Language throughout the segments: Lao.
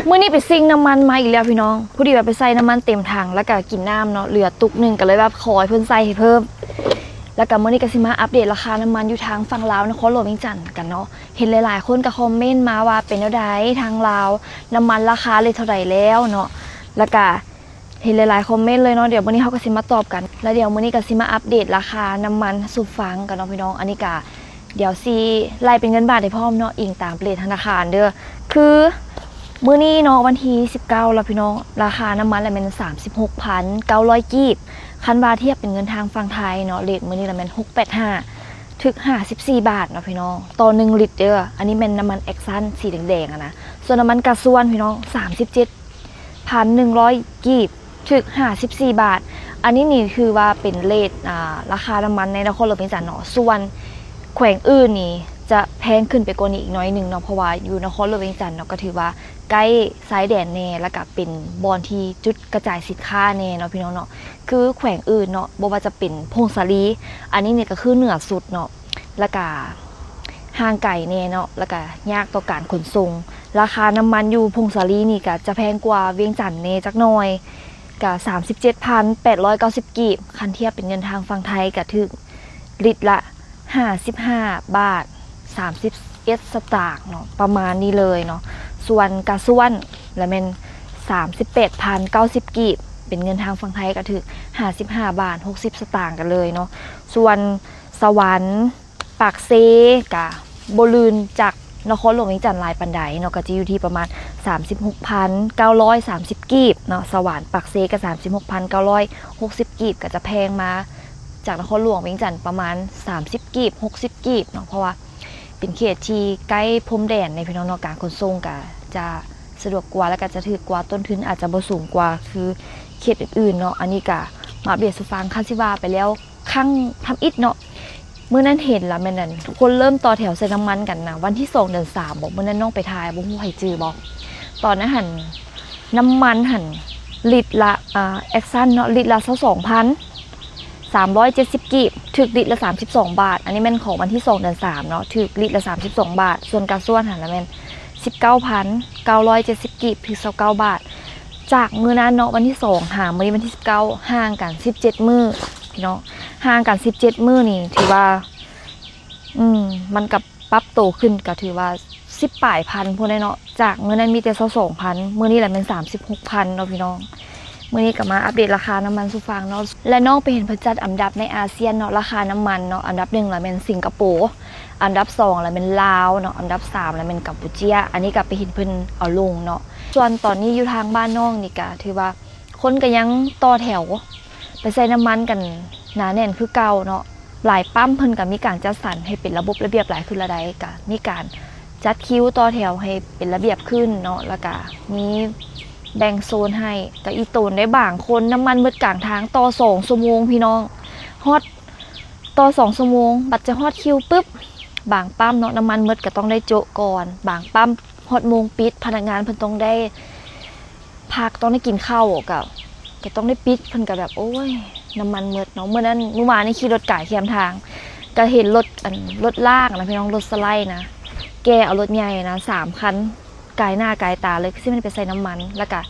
ມື້ນີ້ໄປຊິ່ງນ້ຳມັນມາອີກແລ້ວພີ່ນ້ອງ, ພໍດີວ່າໄປໃສ່ນ້ຳມັນເຕັມຖັງ ແລ້ວກະກິນນ້ຳເນາະ ເຫຼືອຕຸກໜຶ່ງ ກະເລີຍແບບຂໍເພິ່ນໃສ່ໃຫ້ເພີ່ມ. ແລ້ວກະມື້ນີ້ກະຊິມາອັບເດດລາຄານ້ຳມັນຢູ່ທາງຝັ່ງລາວ ນະຄອນຫຼວງວຽງຈັນກັນເນາະ. ເຫັນຫຼາຍໆຄົນກະຄອມເມັນມາວ່າເປັນແນວໃດທາງລາວ ນ້ຳມັນລາຄາເລັດເທົ່າໃດແລ້ວເນາະ, ແລ້ວກະ ເຫັນຫຼາຍໆຄອມເມັນເລີຍເນາະ, ດຽວມື້ນີ້ເຮົາກະຊິມາຕອບກັນ ແລ້ວດຽວມື້ນີ້ກະຊິມາອັບເດດລາຄານ້ຳມັນສູ່ຟັງກັນເນາະພີ່ນ້ອງ. ອັນນີ້ກະດຽວຊິໄລ່ເປັນເງິນບາດໃຫ້ພ້ອມເນາະ, ອີງຕາມເຣດທະນາຄານເດີ. ຄືມື້ນີ້ເນາະ ວັນທີສິບເກົ້າແລ້ວພີ່ນ້ອງ, ລາຄານ້ຳມັນລະແມ່ນສາມສິບຫົກພັນເກົ້າຮ້ອຍກີບ. ຄັນວ່າທຽບເປັນເງິນທາງຝັ່ງໄທເນາະ, ເຣດມື້ນີ້ລະແມ່ນຫົກແປດຫ້າ ຖືກຫ້າສິບສີ່ບາດເນາະພີ່ນ້ອງ ຕໍ່ໜຶ່ງລິດເດີ. ອັນນີ້ແມ່ນນ້ຳມັນແອັກຊັນສີແດງໆຫັ້ນນະ. ສ່ວນນ້ຳມັນກາຊວນພີ່ນ້ອງ ສາມສິບເຈັດ ພັນໜຶ່ງຮ້ອຍກີບ ຖືກຫ້າສິບສີ່ບາດ. ອັນນີ້ນີ້ຖືວ່າເປັນເຣດ ອ່າ ລາຄານ້ຳມັນໃນນະຄອນຫຼວງວຽງຈັນເນາະ. ສ່ວນແຂວງອື່ນນີ້ຈະແພງຂຶ້ນໄປກວ່ານີ້ອີກໜ້ອຍໜຶ່ງເນາະ, ເພາະວ່າຢູ່ນະຄອນຫຼວງວຽງຈັນເນາະ ກະຖືວ່າໃກ້ຊາຍແດນແດ່ ແລ້ວກະເປັນບ່ອນທີ່ຈຸດກະຈາຍສິນຄ້າແດ່ເນາະພີ່ນ້ອງເນາະ. ຄືແຂວງອື່ນເນາະ ບໍ່ວ່າຈະເປັນຜົ້ງສາລີ ອັນນີ້ນີ້ກະຄືເໜືອສຸດເນາະ ແລ້ວກະ ຫ່າງໄກແດ່ເນາະ ແລ້ວກະຍາກຕໍ່ການຂົນສົ່ງ. ລາຄານ້ຳມັນຢູ່ຜົ້ງສາລີນີ້ກະຈະແພງກວ່າວຽງຈັນແດ່ຈັກໜ້ອຍ ກະສາມສິບເຈັດພັນແປດຮ້ອຍເກົ້າສິບກີບ. ຄັນທຽບເປັນເງິນທາງຝັ່ງໄທກະຖືກລິດລະຫ້າສິບຫ້າບາດສາມສິບເອັດສະຕາງເນາະ ປະມານນີ້ເລີຍເນາະ. ສ່ວນກາຊວນລະແມ່ນສາມສິບແປດພັນເກົ້າສິບກີບ, ເປັນເງິນທາງຝັ່ງໄທກະຖືກຫ້າສິບຫ້າບາດຫົກສິບສະຕາງກັນເລີຍເນາະ. ສ່ວນສະຫວັນ ປາກເຊກະບໍ່ລື່ນຈາກນະຄອນຫຼວງວຽງຈັນຫຼາຍປານໃດເນາະ, ກະຈະຢູ່ທີ່ປະມານສາມສິບຫົກພັນເກົ້າຮ້ອຍສາມສິບກີບເນາະ. ສະຫວັນ ປາກເຊກະສາມສິບຫົກພັນເກົ້າຮ້ອຍຫົກສິບກີບ, ກະຈະແພງມາຈາກນະຄອນຫຼວງວຽງຈັນປະມານສາມສິບກີບ ຫົກສິບກີບເນາະ, ເພາະວ່າເປັນເຂດທີ່ໃກ້ພົມແດນໃນພີ່ນ້ອງເນາະ, ການຂົນສົ່ງກະຈະສະດວກກວ່າ ແລ້ວກະຈະຖືກກວ່າ, ຕົ້ນທຶນອາດຈະບໍ່ສູງກວ່າຄືເຂດອື່ນໆເນາະ. ອັນນີ້ກະມາອັບເດດສູ່ຟັງ. ຄັນຊິວ່າໄປແລ້ວ ຄັ້ງທຳອິດເນາະ, ມື້ນັ້ນເຫັນລະແມ່ນອັນຄົນເລີ່ມຕໍ່ແຖວໃສ່ນ້ຳມັນກັນນະ ວັນທີສອງເດືອນສາມບໍ ມື້ນັ້ນນ້ອງໄປຖ່າຍ ບໍ່ຮູ້ໃຜຈື່ບໍ່? ຕອນນັ້ນຫັ້ນ ນ້ຳມັນຫັ້ນລິດລະ ອ່າ ແອັກຊັນເນາະ ລິດລະຊາວສອງພັນສາມຮ້ອຍເຈັດສິບກີບ ຖືກລິດລະສາມສິບສອງບາດ. ອັນນີ້ແມ່ນຂອງວັນທີສອງເດືອນສາມເນາະ ຖືກລິດລະສາມສິບສອງບາດ. ສ່ວນກາຊວນຫັ້ນລະແມ່ນສິບເກົ້າພັນເກົ້າຮ້ອຍເຈັດສິບກີບ ຖືກຊາວເກົ້າບາດ. ຈາກມື້ນັ້ນເນາະ ວັນທີສອງຫາມື້ນີ້ວັນທີສິບເກົ້າ ຫ່າງກັນສິບເຈັດມື້ພີ່ນ້ອງ, ຫ່າງກັນສິບເຈັດມື້ນີ້ຖືວ່າ ອືມ ມັນກະປັບໂຕຂຶ້ນ ກະຖືວ່າສິບປາຍພັນພຸ້ນແຫຼະເນາະ. ຈາກມື້ນັ້ນມີແຕ່ຊາວສອງພັນ ມື້ນີ້ລະແມ່ນສາມສິບຫົກພັນເນາະພີ່ນ້ອງ. ມື້ນີ້ກະມາອັບເດດລາຄານ້ຳມັນສູ່ຟັງເນາະ. ແລະ ນ້ອງໄປເຫັນເພິ່ນຈັດອັນດັບໃນອາຊຽນເນາະ ລາຄານ້ຳມັນເນາະ, ອັນດັບໜຶ່ງລະແມ່ນສິງກະໂປ, ອັນດັບສອງລະແມ່ນລາວເນາະ, ອັນດັບສາມລະແມ່ນກຳປູເຈຍ. ອັນນີ້ກະໄປເຫັນເພິ່ນເອົາລົງເນາະ. ສ່ວນຕອນນີ້ຢູ່ທາງບ້ານນ້ອງນີ້ກະຖືວ່າຄົນກະຍັງຕໍ່ແຖວໄປໃສ່ນ້ຳມັນກັນໜາແໜ້ນຄືເກົ່າເນາະ. ຫຼາຍປ້ຳເພິ່ນກະມີການຈັດສັນໃຫ້ເປັນລະບົບລະບຽບຫຼາຍຂຶ້ນລະໃດ, ກະມີການຈັດຄິວຕໍ່ແຖວໃຫ້ເປັນລະບຽບຂຶ້ນເນາະ, ແລ້ວກະມີແບ່ງໂຊນໃຫ້. ກະອີ່ຕົນໄດ້ ບາງຄົນນ້ຳມັນໝົດກາງທາງ ຕໍ່ສອງຊົ່ວໂມງພີ່ນ້ອງ, ຮອດ ຕໍ່ສອງຊົ່ວໂມງ ບັດຈະຮອດຄິວປຶບ ບາງປ້ຳເນາະ ນ້ຳມັນໝົດກະຕ້ອງໄດ້ໂຈະກ່ອນ, ບາງປ້ຳຮອດໂມງປິດ ພະນັກງານເພິ່ນຕ້ອງໄດ້ພັກ ຕ້ອງໄດ້ກິນເຂົ້າ ກະ ກະຕ້ອງໄດ້ປິດ. ເພິ່ນກະແບບ ໂອ້ຍ ນ້ຳມັນໝົດເນາະ. ມື້ນັ້ນ ມື້ວານນີ້ຂີ່ລົດກາຍແຄມທາງ ກະເຫັນລົດ ອັນ ລົດລາກນະພີ່ນ້ອງ ລົດສະໄລນະ ແກ່ເອົາລົດໃຫຍ່ນະ ສາມຄັນ ກາຍໜ້າກາຍຕາເລີຍ ຄືຊິແມ່ນໄປໃສ່ນ້ຳມັນ ແລ້ວກະ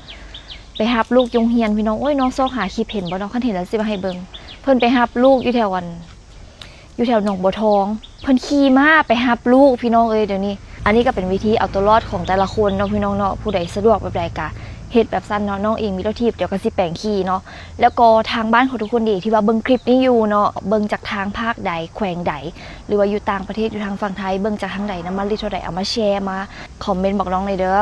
ໄປຮັບລູກຢູ່ໂຮງຮຽນພີ່ນ້ອງ. ໂອ້ຍ ນ້ອງຊອກຫາຄລິບເຫັນບໍ່ເນາະ, ຄັນເຫັນລະຊິມາໃຫ້ເບິ່ງ. ເພິ່ນໄປຮັບລູກຢູ່ແຖວ ອັນ ຢູ່ແຖວໜອງບົວທອງ ເພິ່ນຂີ່ມ້າໄປຮັບລູກພີ່ນ້ອງເອີຍ. ດຽວນີ້ ອັນນີ້ກະເປັນວິທີເອົາຕົວລອດຂອງແຕ່ລະຄົນເນາະພີ່ນ້ອງເນາະ, ຜູ້ໃດສະດວກແບບໃດກະເຮັດແບບຊັ້ນເນາະ. ນ້ອງເອງມີລົດຖີບ ດຽວກະຊິແປງຂີ່ເນາະ. ແລ້ວກໍທາງບ້ານຂອງທຸກຄົນເດທີ່ວ່າເບິ່ງຄລິບນີ້ຢູ່ເນາະ, ເບິ່ງຈາກທາງພາກໃດ ແຂວງໃດ ຫຼືວ່າຢູ່ຕ່າງປະເທດ ຢູ່ທາງຝັ່ງໄທ ເບິ່ງຈາກທາງໃດ ນ້ຳມັນລິດເທົ່າໃດ ເອົາມາແຊ ມາຄອມເມັນບອກນ້ອງແດ່ເດີ.